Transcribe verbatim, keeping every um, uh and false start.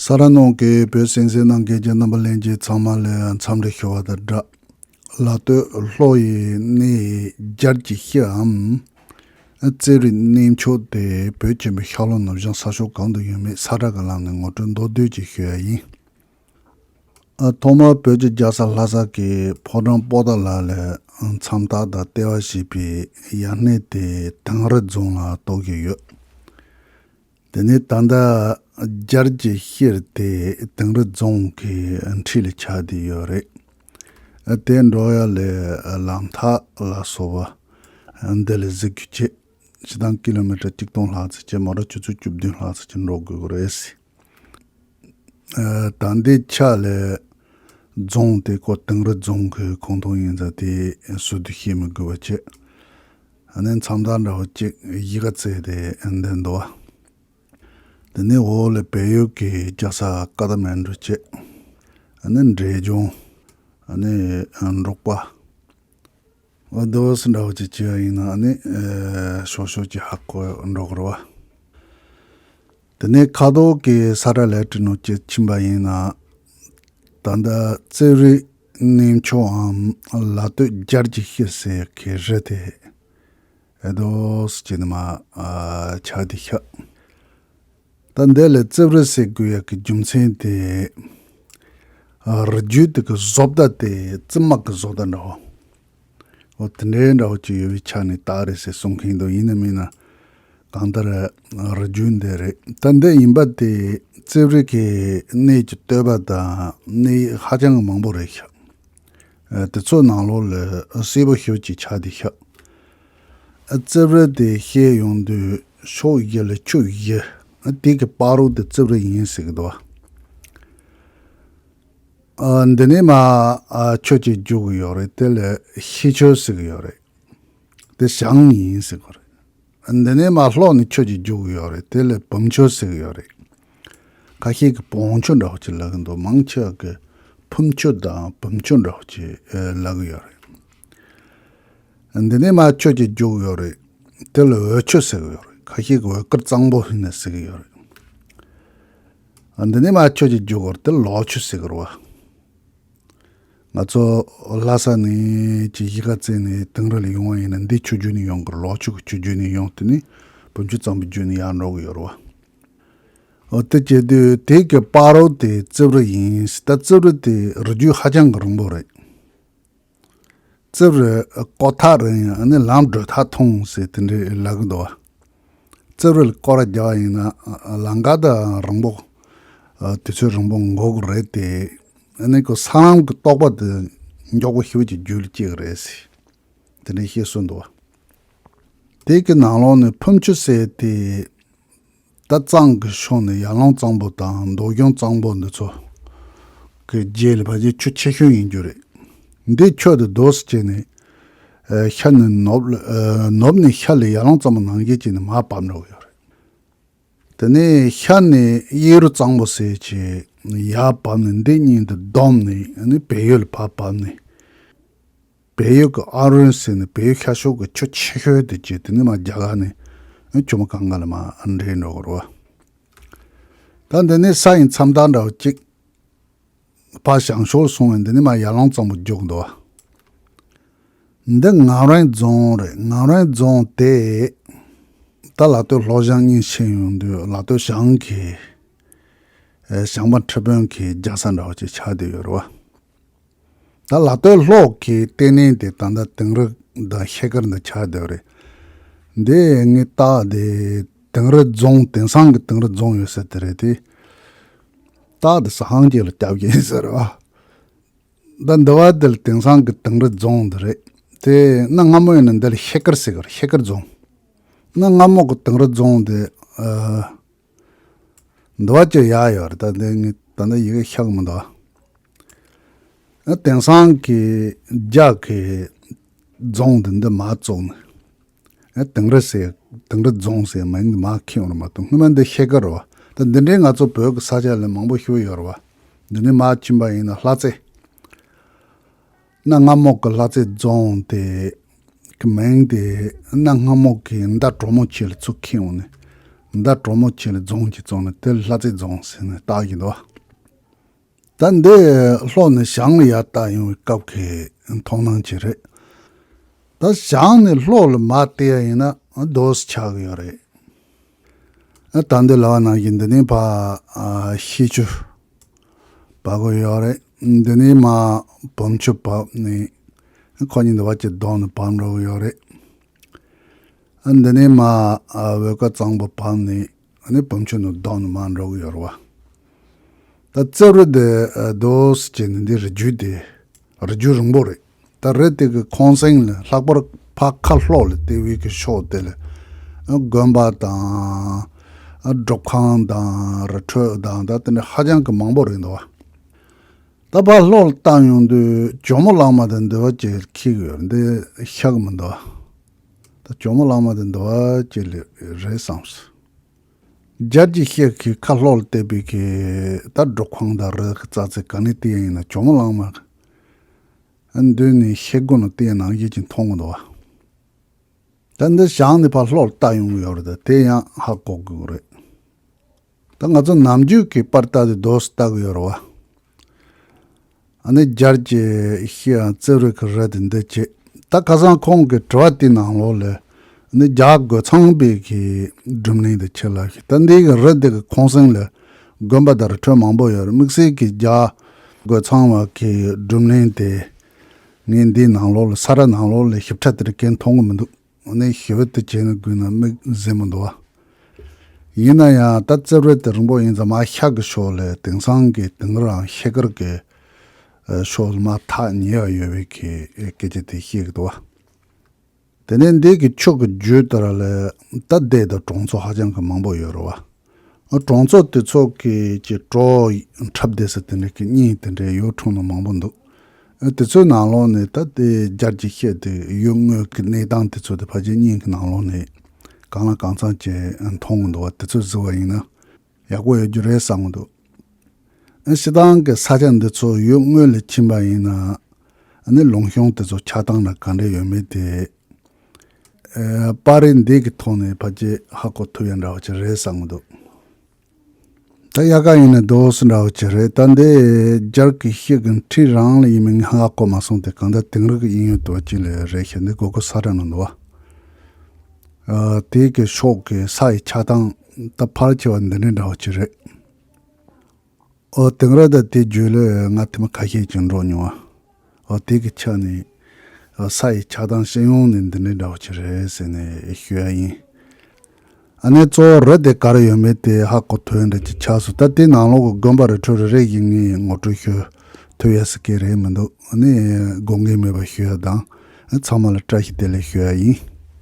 ས་ར་ནང་གི་བོད་གསན་གཟིགས་གནང་མཁན་གྱི་རྣམ་པ་ལྷན་རྒྱས་ཚང་མ་ལ་འཚམས་འདྲི་ཞུ་བ་དང་སྦྲགས། ལ་སྟོད་ལྷོ་ཡི་གནས་རྒྱར་གྱི་ཤི་འམ། རྩེ་རུའི་གནས་མཆོག་དེ་བོད་ཆེན་པོའི་ཤར་ལྷོ་ནུབ་བྱང་ས་ཕྱོགས་གང་དུ་ཡོད་མེད་ས་བཀྲ་གི་ལམ་ནས་ངོ་སྤྲོད་མདོར་བསྡུས་ཅིག་ཞུ་ཡ་ཡིན། ཨ། ཐོག་མར་བོད་ཀྱི་རྒྱལ་ས་ལྷ་ས་གི་ཕོ་བྲང་པོ་ཏཱ་ལ་ལ་མཚམས་རྟགས་དང་ལྟེ་བ་བྱས་པའི་ཡ་གནས་དེ་དིང་རི་རྫོང་ལ་གཏོགས་ཀྱི་ཡོད། དེ་ནས་ད་ལྟ་རྒྱར་གྱི་ཤི་དེ་དིང་རི་རྫོང་གི་འཁྲིས་ལ་ཆགས་བསྡད་ཡོད་རེད། ཨ། དེ་འགྲོ་ཡ་ལ་ལམ་ཐག་ལ་སོགས་པ་འདི་ལ་གཟིགས་རྒྱུ་བྱེད། སྤྱིར་བཏང་ཀི་ལོ་མི་ཊར་གཅིག་སྟོང་ལྷག་ཙམ་བྱས། མོ་ཊ་ཆུ་ཚོད་བཅུ་བདུན་ལྷག་ཙམ་བྱས་འགྲོ་དགོས་ཀྱི་རེད། ཨ། ད་ལྟའི་ཆ་ལ་རྫོང་དེ་ཁོ་དིང་རི་རྫོང་གི་ཁོངས་གཏོགས་ཡིན་ཙང་དེ་ཟུར་དུ་བཤད་མི་དགོས་པ་བྱས། ཨ་ནི་མཚམས་རྟགས་འདྲ་བོ་གཅིག་གཞིས་ཀ་རྩེ་དེ་འདི་འདུག་བ། དེ་ནས་འོག་ལ་བལ་ཡུལ་གྱི་རྒྱལ་ས་ཀ་ཐ་མན་གྲུ་བྱས། ཨ་ནི་འབྲས་ལྗོངས། ཨ་ནི་འབྲོག་པ། འོ་དོ་སི་འདྲ་བོ་ཅིག་བྱས་པ་ཡིན་ན་ཨ་ནི་ཨེ་ཤོག་ཤོག་ཅིག་ཧ་གོ་འགྲོ་གི་རེད་བ། དེ་ནས་ཁ་ཐོག་གི་ས་བཀྲ་ལེབ་ཊི་ནང་ཅིག་ཕྱིན་པ་ཡིན་ན། ད་ལྟ་རྩེ་རུའི་གནས་མཆོག་འམ་ལ་སྟོད་རྒྱར་གྱི་ཤི་ཟེར་གི་རི་དེ་ཨེ་དོ་སི་ཅིག་ནི་མ་ཨ་ཆགས་བསྡད་ཤག་ད་འདི་ལ་རྩེ་རུ་ཟེར་དགོས་ཡ་གི་རྒྱུ་མཚན་དེ། ཨ། རི་རྒྱུད་དེ་གི་བཟོ་ལྟ་དེ་རྩི་དམར་གི་བཟོ་ལྟ་འདྲ་བོ། འོ་དེ་འདྲའི་འདྲ་བོ་ཅིག་ཡོད་པའི་ཆ་ནས་རྟགས་རེད་ཟེར་གསུང་མཁན་འདུག་ཡིན་ནམ་མིན་ན་གང་ལྟར་རི་རྒྱུད་འདི་རེད། ད་འདི་ཡིན་པ་དེ་རྩེ་རུ་གི་གནས་ཀྱི་སྟོད་པ་དང་གནས་ཡུལ་ཧ་ཅང་གི་མང་པོ་རེད་ཤག་ཨ། དེ་ཚོ་ནང་ལོགས་ལ་གསལ་པོ་ཞེ་པོ་ཅིག་ཆགས་བསྡད་ཤག་ཨ། རྩེ་རུ་དེ་བཤད་ཡོང་དུས་ཕྱོགས་བཞི་ལ་ཆུ་བཞི། ཨ། དེ་གི་བར་རོ་དེ་རྩེ་རུ་ཡིན་ཟེར་གི་འདུག་ཨ། འདི་ནས་མར་ཨ་ཆུ་ཅིག་རྒྱུག་གི་ཡོད་རེད། དེ་ལ་ཤི་ཆུ་ཟེར་གི་ཡོད་རེད། དེ་བྱང་ཡིན་ཟེར་གི་རེད། འདི་ནས་མར་ལྷོ་ནས་ཆུ་ཅིག་རྒྱུག་གི་ཡོད་རེད། དེ་ལ་བུམ་ཆུ་ཟེར་གི་ཡོད་རེད། ཁ་ཤས་ཀྱིས་བོང་ཆུ་འདྲ་བོ་ཅིག་ལབ་གི་འདུག་མང་ཆེ་བ་གིས་ཕུམ་ཆུ་དང་བུམ་ཆུ་འདྲ་བོ་ཅིག་ཨེ་ལབ་གི་ཡོད་རེད། འདི་ནས་མར་ཆུ་ཅིག་རྒྱུག་གི་ཡོད་རེད། དེ་ལ་འོལ་ཆུ་ཟེར་གི་ཡོད་རེད། ཁ་ཤས་ཀྱིས་འོལ་དཀར་གཙང་པོ་ཡིན་ན་ཟེར་གི་ཡོད་རེད། འདི་ནས་མར་ཆུ་ཅིག་རྒྱུག་གི་ཡོད་རེད། དེ་ལ་ལོག་ཆུ་ཟེར་གི་རེད་བ། ང་ཚོ་ལྷ་ས་ནས་ཅིག་གཞིས་ཀ་རྩེ་ནས་དིང་རི་ལ་ཡོང་བ་ཡིན་ན་འདི་ཆུ་རྒྱུད་ནས་ཡོང་གི་རེད། ལོག་ཆུ་གི་ཆུ་རྒྱུད་ནས་ཡོང་། དེ་ནས་བུམ་ཆུ་གཙང་པོའི་རྒྱུད་ནས་ཡར་འགྲོ་གི་ཡོད་རེད་བ། འོ་དེ་བྱེད་དུས་དེ་གི་བར་རོ་དེ་རྩེ་རུ་ཡིན། ད་རྩེ་རུ་དེ་རི་རྒྱུད་ཧ་ཅང་གི་རིང་པོ་རེད། རྩེ་རུ་སྐོར་ཐག་རིང་ཡང་ཨ་ནི་ལམ་བགྲོད་ཐག་ཐུང་ཟེར་དེ་འདྲའི་ལབ་གི་འདུག་བ། རྩེ་རུ་ལ་སྐོར་ར་རྒྱག་པ་ཡིན་ན་ཨ་ལམ་ཁ་ད་རིང་པོ། ཨ། དུས་ཚོད་རིང་པོ་འགོར་གི་རེད་དེ། ཨ་ནི་ཁོ་ས་ལམ་གྱི་རྟོག་པ་དེ་མགྱོགས་པོ་ཞེ་པོ་ཅིག་རྒྱུད་ལ་སྐྱེ་གི་རེད་ཟེར། དེ་འདྲའི་བཤད་སྲོལ་འདུག་བ། དེ་གི་ནང་ལོགས་ནས་ཕུམ་ཆུ་ཟེར་དེ། ད་གཙང་གི་ཕྱོགས་ནས་ཡར་ཀླུང་གཙང་པོ་དང་མདོ་ཁམས་གཙང་པོ་འདི་ཚོ་གི་རྗེས་ལ་ཕལ་ཆེར་ཆུ་ཆེ་ཤོས་ཡིན་རྒྱུ་རེད། འདི་ཆུ་དེ་རྡོ་སུ་བྱས་ནས། ཨ། ཤར་ནས་ནུབ་ལ། ཨ། ནུབ་ནས་ཤར་ལ་ཡར་ཀླུང་གཙང་པོ་ནང་བཞིན་བྱས་ནས་མར་བབས་འགྲོ་གི་ཡོད་རེད། དེ་ནས་ཤར་ནས་གཡས་རུ་གཙང་པོ་ཟེར་བྱས་ཡར་བབས་ནས་འདི་གཉིས་དེ་བསྡོམས་ནས་ཨ་ནི་བལ་ཡུལ་ལ་ཕར་བབས་ནས། བལ་ཡུལ་གྱི་ཨ་རོན་ཟེར་ནས་བལ་ཡུལ་ཤར་ཕྱོགས་ཀྱི་ཆུ་ཆེ་ཤོས་དེ་བྱས། དེ་ནས་མར་རྒྱ་གར་ནས་ཆུ་མོ་གངྒཱ་ལ་མར་འདྲེས་འགྲོ་གི་རེད་བ། ད་འདི་ནས་ས་ཡི་མཚམས་རྟགས་འདྲ་བོ་གཅིག་ཕར་བྱང་ཕྱོགས་སོང་བས་འདི་ནས་མར་ཡར་ཀླུང་གཙང་པོ་རྒྱུག་འདུག་བ། འདི་ངམ་རིང་རྫོང་རེད། ངམ་རིང་རྫོང་དེ་ད་ལ་སྟོད་ལྷོ་བྱང་གཉིས་ཕྱེ་ཡོང་དུས་ལ་སྟོད་བྱང་གི་ཨེ་བྱང་པ་ཁྲི་དཔོན་གྱི་རྒྱལ་ས་འདྲ་བོ་ཅིག་ཆགས་བསྡད་ཡོད་རེད་བ། ད་ལ་སྟོད་ལྷོ་གི་ལྟེ་གནས་དེ་ད་ལྟ་དིང་རི་དང་ཤེལ་དཀར་འདི་ཆགས་བསྡད་རེད། འདི་ངས་བལྟས་དེ་དིང་རི་རྫོང་། དེང་སང་གི་དིང་རི་རྫོང་ཡོད་ས་དེ་རེད་དེ། བལྟས་དེ་ཟ་ཁང་ཅིག་ལ་བརྒྱབ་ཀྱི་ཡིན་ཟེར་བ། ད་འདི་བ་དེ་ལ་དེང་སང་གི་དིང་རི་རྫོང་འདི་རེད། དེ་གནའ་སྔ་མོ་ཡིན་ན་འདི་ལ་ཤེལ་དཀར་ཟེར་གི་རེད། ཤེལ་དཀར་རྫོང་། གནའ་སྔ་མོ་གི་དིང་རི་རྫོང་དེ་ཨ། འདི་བ་ཅིག་ཡར་ཡོད་རེད། ད་འདི་ངས་ད་ལྟ་ཡི་གེ་ཤེས་ཀྱི་མི་འདུག་ཨ། དེང་སང་གི་རྒྱ་གི་རྫོང་དེ་འདི་མར་བཙུགས་ནས། ཨ། དིང་རི་ཟེར། དིང་རི་རྫོང་ཟེར་མིང་འདི་མར་ཁྱེར་ཡོང་རེད་མ་གཏོགས་སྔོན་མ་འདི་ཤེལ་དཀར་རེད་བ། ད་འདི་འདྲའི་ང་ཚོ་བོད་ཀྱི་ས་ཆ་ལ་མང་པོ་ཞིག་ཡོད་རེད་བ། འདི་ནས་མར་ཕྱིན་པ་ཡིན་ན་ལྷ་རྩེ། གནའ་སྔ་མོ་གི་ལྷ་རྩེ་རྫོང་དེ་གི་མིང་དེ་གནའ་སྔ་མོ་གི་མདའ་གྲོ་མོ་ཆེ་ལ་ཚུར་ཁྱེར་ཡོང་ནས་ མདའ་གྲོག་མོ་ཆེ་ལ་རྫོང་གི་རྫོང་ནས་དེ་ལྷ་རྩེ་རྫོང་ཟེར་ནས་བཏགས་ཀྱི་འདུག་ད་འདི་ལྷོ་ནས་བྱང་ལ་ཡར་བལྟ་ཡོང་བའི་སྐབས་ཀྱི་མཐོང་སྣང་ཅིག་རེད། ད་བྱང་ནས་ལྷོ་ལ་མར་བལྟས་ཡ་ཡིན་ན་རྡོ་སི་ཆགས་ཀྱི་ཡོད་རེད། ད་འདི་ལ་བ་ནང་བཞིན་འདི་ནས་ཕ་ཤེལ་ཆུ་བབས་ཀྱི་ཡོད་རེད། འདི་ནས་མར་བུམ་ཆུ་བབས་ནས་ཁོ་གཉིས་འདི་བ་ཅིག་བསྡོམས་ནས་བབས་འགྲོ་གི་ཡོད་རེད། འདི་ནས་མར་འོལ་ཀ་གཙང་པོ་བབས་ནས་ནི་བུམ་ཆུ་ནང་བསྡོམས་ནས་མར་འགྲོ་གི་ཡོད་རེད་བ། ད་རྩེ་རུ་དེ་རྡོ་སི་བྱས་ནས་འདི་རི་རྒྱུད་དེ་རི་རྒྱུད་རིང་པོ་རེད། ད་རི་དེ་གི་ཁོང་གསེང་ལ་ལྷག་པར་ཕར་ཁ་ལྷོ་ལ་བལྟས་པའི་གི་ཕྱོགས་དེ་ལ་དགོན་པ་དང་སྒྲུབ་ཁང་དང་རི་ཁྲོད་དང་ད་དེ་འདྲ་ཧ་ཅང་གི་མང་པོ་རེད་འདུག་བ། ད་ཕར་ལྷོ་ལ་བལྟ་ཡོང་དུས་ཇོ་མོ་གླང་མ་དང་འདི་བ་ཅིག་འཁེལ་གི་ཡོད་རེད། འདི་ཤར་གི་མི་འདུག་བ། ད་ཇོ་མོ་གླང་མ་དང་འདི་བ་ཅིག་ལ་རེད་བསམས། རྒྱ་རྒྱུད་ཤེལ་གྱི་ཁ་ལྷོ་ལ་བལྟས་པའི་གི་ད་སྒྲུབ་ཁང་དང་རི་གི་རྩ་ཚད་ག་ནས་བལྟས་ཡིན་ན་ཇོ་མོ་གླང་མ་གི་མདུན་ནས་ཤེལ་སྒོ་ནས་བལྟས་ནང་བཞིན་གྱི་མཐོང་གི་འདུག་བ། ད་འདི་བྱང་ནས་ཕར་ལྷོ་ལ་བལྟ་ཡོང་གི་ཡོད་རེད། ད་དེ་ཡང་ཧ་གོ་དགོས་ཀྱི་རེད། ད་ང་ཚོ་ནམ་རྒྱུན་གྱི་པར་ལྟ་དུས་རྡོ་སི་ལྟ་གི་ཡོད་རེད་བ། ཨ་ནི་རྒྱ་རྒྱུད་ཤེལ་ཡང་རྩེ་རུ་གི་རི་དེ་འདི་བྱས། ད་ཁ་སང་ཁོང་གི་དྲི་བ་དེའི་ནང་ལོགས་ལ་ཨ་ནི་རྒྱ་རྒོད་ཚང་པའི་གི་སྒྲུབ་གླིང་དེ་ཁྱེད་ལ་ཤེས། ད་འདི་གི་རི་དེ་གི་ཁོང་གསེང་ལ་དགོན་པ་དང་རི་ཁྲོད་མང་པོ་ཡོད་རེད། དམིགས་བསལ་གྱི་རྒྱ་རྒོད་ཚང་བ་གི་སྒྲུབ་གླིང་དེ་ངས་འདིའི་ནང་ལོགས་ལ་ས་ར་ནང་ལོགས་ལ་ཞིབ་ཕྲ་དེ་འདྲ་གང་མཐོང་གི་མི་འདུག་ཨ་ནི་ཞི་བ་དེ་བྱས་ན་དགོས་ན་མིག་གཟིགས་མི་འདུག་བ། ཡིན་ན་ཡང་ད་རྩེ་རུ་དེ་རིང་པོ་ཡིན་ཙང་མར་ཤར་གི་ཕྱོགས་ལ་དེང་སང་གི་དེང་རང་ཤེལ་དཀར་གི་ཕྱོགས་ལ་མར་ཐག་ཉེ་བ་ཡོད་པའི་གི་སྐད་ཆ་དེ་བཤད་གི་འདུག་བ། དེ་ནས་འདི་གི་ཆུ་གི་རྒྱུད་ལྟར་ལ་ད་སྡེ་དང་གྲོང་ཚོ་ཧ་ཅང་གི་མང་པོ་ཡོད་རེད་བ། གྲོང་ཚོ་དེ་ཚོ་གི་ཀྱི་གྲོ་འཁྲབ་བསྡད་ས་དེ་འདྲ་གི་གཉེན་དེ་འདྲའི་ཡོད་འཁྲུངས་ན་མང་པོ་འདུག་དེ་ཚོའི་ནང་ལོགས་ནས་ད་དེ་རྒྱ་རྒྱུད་ཤེལ་དེ་ཡུལ་དངོས་ཀྱི་གནས་སྟངས་དེ་ཚོ་དེ་ཕལ་ཆེར་གཉེན་གྱི་ནང་ལོགས་ནས་གང་ལ་གང་འཚམ་ཅིག་མཐོང་གི་འདུག་བ། དེ་ཚོ་གཟིགས་པ་ཡིན་ན་ཡག་པོ་ཡོད་རྒྱུ་རེད་བསམ་གི་འདུག་སྤྱིར་བཏང་གི་ས་ཆ་འདི་ཚོ་ཡུལ་དངོས་ལ་ཕྱིན་པ་ཡིན་ན་ཨ་ནི་ལུང་གཤོང་དེ་ཚོ་ཆགས་སྟངས་ལ་ག་འདྲ་ཡོད་མེད་དེ་ཨ་པར་རིས་འདི་གི་ཐོག་ནས་ཕལ་ཆེར་ཧ་གོ་ཐུབ་ཡ་འདྲ་བ་ཅིག་རེད་བསམ་གི་འདུག་ད་ཡག་ག་ཡིན་ན་རྡོ་སི་འདྲ་བ་ཅིག་རེད། ད་འདི་རྒྱ་རྒྱུད་ཤེལ་གྱི་འཁྲིས་རང་ལ་ཡིན་མིན་ཧ་གོ་མ་སོང་། དེ་གང་ལྟར་དེང་རབས་ཀྱི་དབྱིན་ཡུལ་དུ་བ་ཅིག་ལ་རེད་ཤག་འདི་སྒོ་ཁོ་ས་ར་ནང་འདུག་བ། ཨ་དེ་གི་ཕྱོགས་ཀྱི་ས་ཡི་ཆགས་སྟངས་ད་ཕལ་ཆེ་བ་འདི་འདྲ་འདྲ་བ་ཅིག་རེད། ཨོ་དེང་རབས་ད་དེ་རྒྱུད་ལ་ང་ཐེངས་མ་ཁ་ཤས་ཀྱང་འགྲོ་མྱོང་བ། ཨོ་དེ་གི་ཆ་ནས་ཨོ་ས་ཡི་ཆགས་སྟངས་སྤྱི་ཡོངས་ནས་འདི་འདྲའི་འདྲ་བ་ཅིག་རེད་ཟེར་ནས་ཞུ་ཡ་ཡིན། ཨ་ནི་གཙོ་བོ་རི་དེ་ག་རེ་ཡོད་མེད་དེ་ཧ་གོ་ཐུབ་ཡ་འདྲ་ཅིག་ཆགས་སོང་། ད་དེ་ནང་ལོགས་ཀྱི་དགོན་པ་རི་ཁྲོད་རེ་རེ་བཞིན་ངས་ངོ་སྤྲོད་ཞུ་ཐུབ་ཡ་ཟེར་གི་རེད་མི་འདུག་ཨ་ནི་དགོངས་འགལ་མེད་པ་ཞུ་ཡ་དང་ཚང་མ་ལ་བཀྲ་ཤིས་བདེ་ལེགས་ཞུ་ཡ་ཡིན།